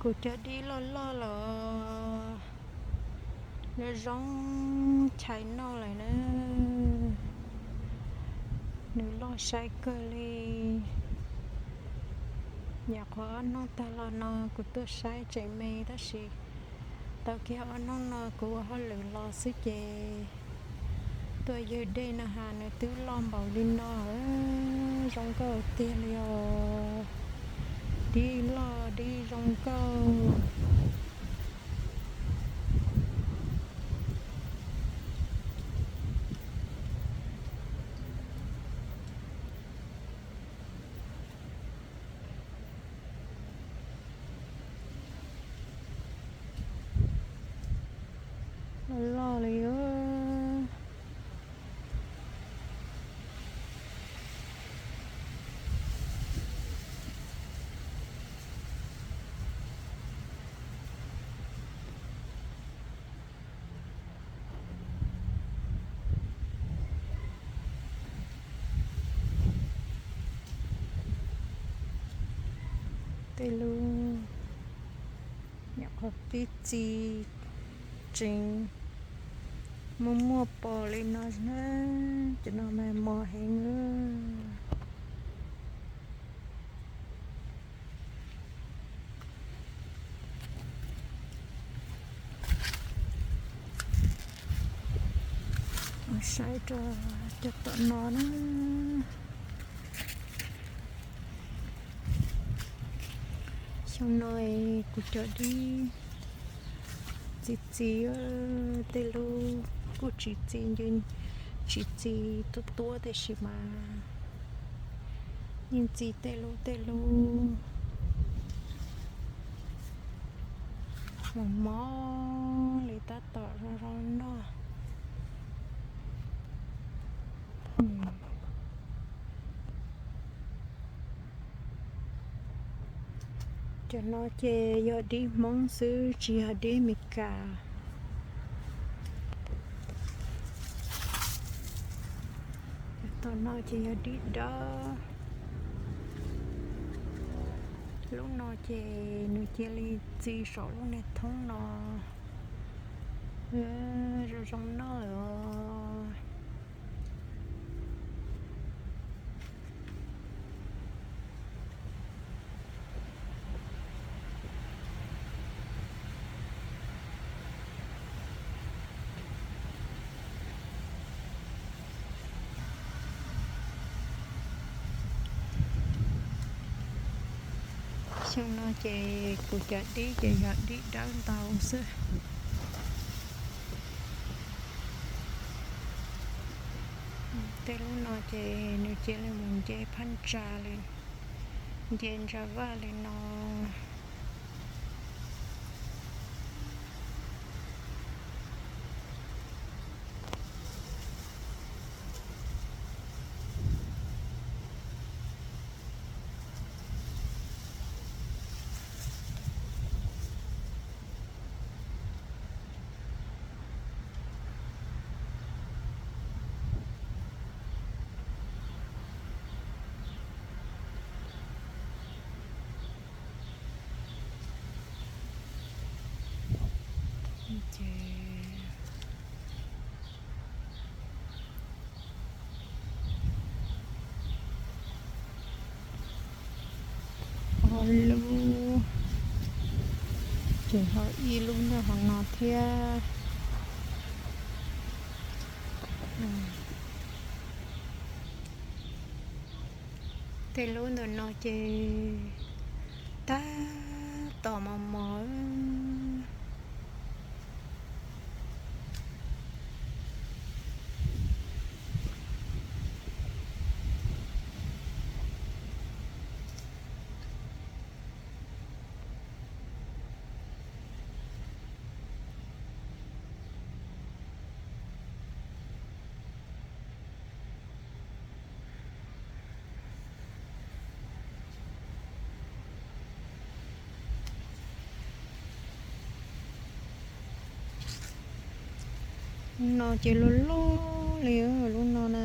Kuv cov dib loj loj los zoo zoo chais noj lawm na. Nws loj saib kawg li. Nyuam qhuav ob hnub tag los no kuv tuaj saib tseem me tab sis tau kiag ob hnub no kuv ua hauj lwm los xwb ces tuaj ywg dej no ha nws twb loj npaum li no, zoo nkauj tiag li os. Dib loj dib zoo nkauj. Loj loj li. Tej lub nyuam qhuav pib txi tseem muaj muaj pos li no na, cov no mas mos heev. Saib rau cov tom no na. Xyoo no kuv cov dib txi txiv, tej lub kuj tsis txi, tsis txi tuab tuab tiam sis mas yeej txi tej lub tej lub mos mos li tab tom zoo zoo noj. Cov no ces yog dib Hmoob xwb tsis yog dib Meskas. Tom no ces yog dib dawb. Lub no ces nws cia li txi saum lub niag thoob no. Zoo zoo noj lawm os. Xyoo no ces kuv cov dib ces yog dib dawb ntau xwb. Tej lub no ces nws cia li mus nce phab ntsa li, nce ntsa vaj li no. Ces ob lub, ces ho ib lub nyob hauv no thiab. Tej lub ntawm no ces tab tom mos mos. Lub no ces loj loj li, lub no na.